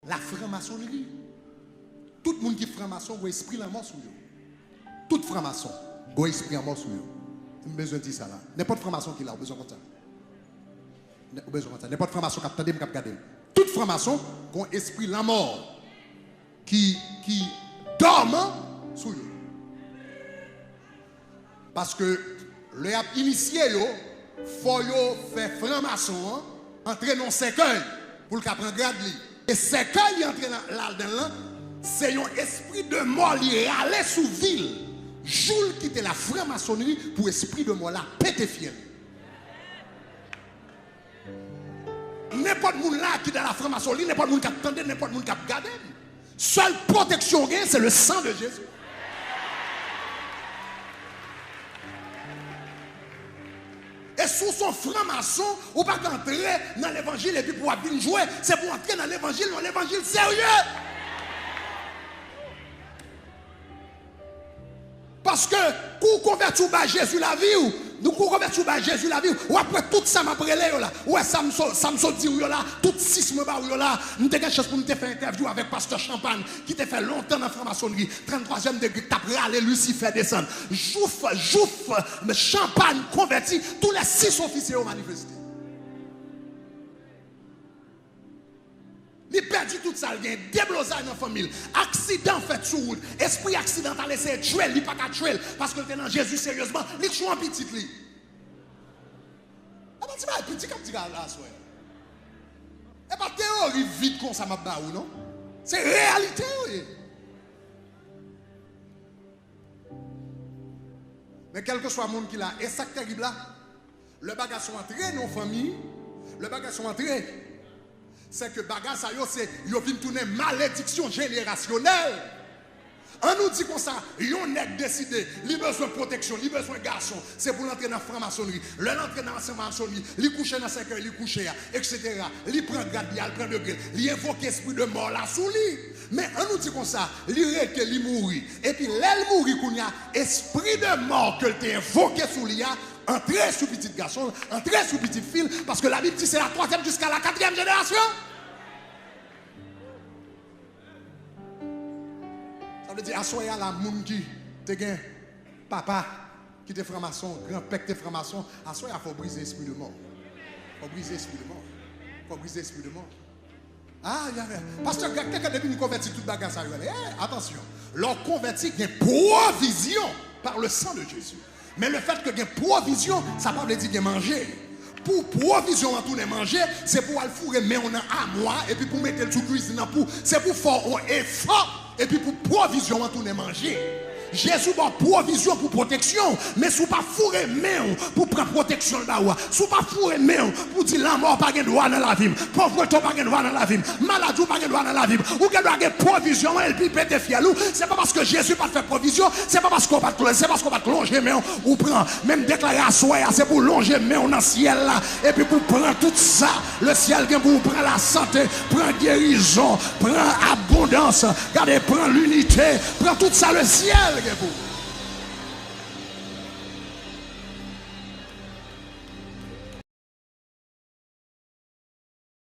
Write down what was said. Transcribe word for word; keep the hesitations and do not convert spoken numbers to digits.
Lafranmasonri. Tout moun ki franmason, gen espri lanmò sou yo. Tout franmason, gen espri lanmò sou yo. M bezwen di sa la. Nenpòt franmason ki la, ou bezwen konn sa. Ou bezwen konn sa. Nenpòt franmason k ap tande m, k ap gade m. Tout franmason, gen espri lanmò ki, ki dòman sou yo. Paske lè y ap inisye yo, fò yo fè franmason an antre nan sèkèy pou l ka pran grad li. E sèkèy li antre nan, ladan l lan, se yon espri de mò li rale sou vi l. Jou l kite lafranmasonri pou espri de mò la pete fyèl. Nenpòt moun la ki nan lafranmasonri, nenpòt moun k ap tande, nenpòt moun k ap gade m. Sèl pwoteksyon w gen, se le sang de Jésus. E si w se yon franmason, ou pa ka antre nan levanjil epi pou w ap vin jwe. Se pou w antre nan levanjil, yon levanjil serye. Paske kou w konvèti w bay Jezi lavi w, nou kou w konvèti w bay Jezi lavi w, w ap wè tout sa m ap rele yo la. Ou wè sa m so-, sa m sot di w yo la, tout sis mwen ba w yo la. M te gen chans pou m te fè entèvyou avèk pastè Champagne, ki te fè lontan nan franmasonri, tranntwazyèm degre, k t ap rale Lisifè desann. Jouf, jouf, Champagne konvèti, tou lè sis ofisye yo manifeste. Li pèdi tout sa l gen, deblozay nan fanmi l, aksidan fèt sou wout, espri aksidan t al eseye tchwe l, li pa ka tchwe l, paske l te nan Jezi seryezman, li tchwe yon pitit li. E pa ti bagay piti k ap di la aswè. E pa teyori vid konsa m ap ba ou non. Se reyalite yo ye. Men kèlkeswa moun ki la, e sa k terib la, lè bagay sa yo antre nan yon fanmi, lè bagay sa yo antre, se ke bagay sa yo se, yo vin tounen malediksyon jenerasyonèl. Ann nou di konsa, yon nèg deside, li bezwen pwoteksyon, li bezwen gason, se pou l antre nan franmasonri. Lè l antre nan franmasonri, li kouche nan sèkèy li kouche a, etsetera. Li pran grad li, al pran degre l, li envoke espri de mò la sou li. Men ann nou di konsa, li rete, li mouri. Epi lè l mouri kounye a, espri de mò ke l te envoke sou li a, antre sou pitit gason l, antre sou pitit fi l, paske Labib di se la twazyèm jiska la katriyèm jenerasyon. Sa vle di, aswè a la, moun ki te gen papa ki te franmason, granpè ki te franmason, aswè a fò w brize espri de mò. Fò w brize espri de mò. Fò w brize espri de mò. Ah, y a, pastè Greg te ka depi m konvèti tout bagay sa yo ale. Eh, atansyon. Lè w konvèti, gen pwovizyon par le sang de Jésus. Men le fèt ke gen pwovizyon, sa pa vle di gen manje. Pou pwovizyon an tounen manje, se pou w al foure men w nan amwa, epi pou w mete l sou kwizin nan pou, se pou fè w yon efò, epi pou pwovizyon an tounen manje. Jezi ba w pwovizyon pou pwoteksyon w, men si w pa foure men w pou pran pwoteksyon l ba ou a, si w pa foure men w pou di lanmò pa gen dwa nan lavi m, povrete w pa gen dwa nan lavi m, maladi w pa gen dwa nan lavi m, ou gen dwa gen pwovizyon an epi pete fyèl ou, se pa paske Jezi pa t fè pwovizyon, se pa paske w pa t, se paske w pa t lonje men w, ou pran. Men m deklare aswè a, se pou w lonje men w nan syèl la, epi pou w pran tout sa le syèl gen pou w pran, lasante, pran gerizon, pran abondans, gade, pran linite, pran tout sa le syèl gen pou ou.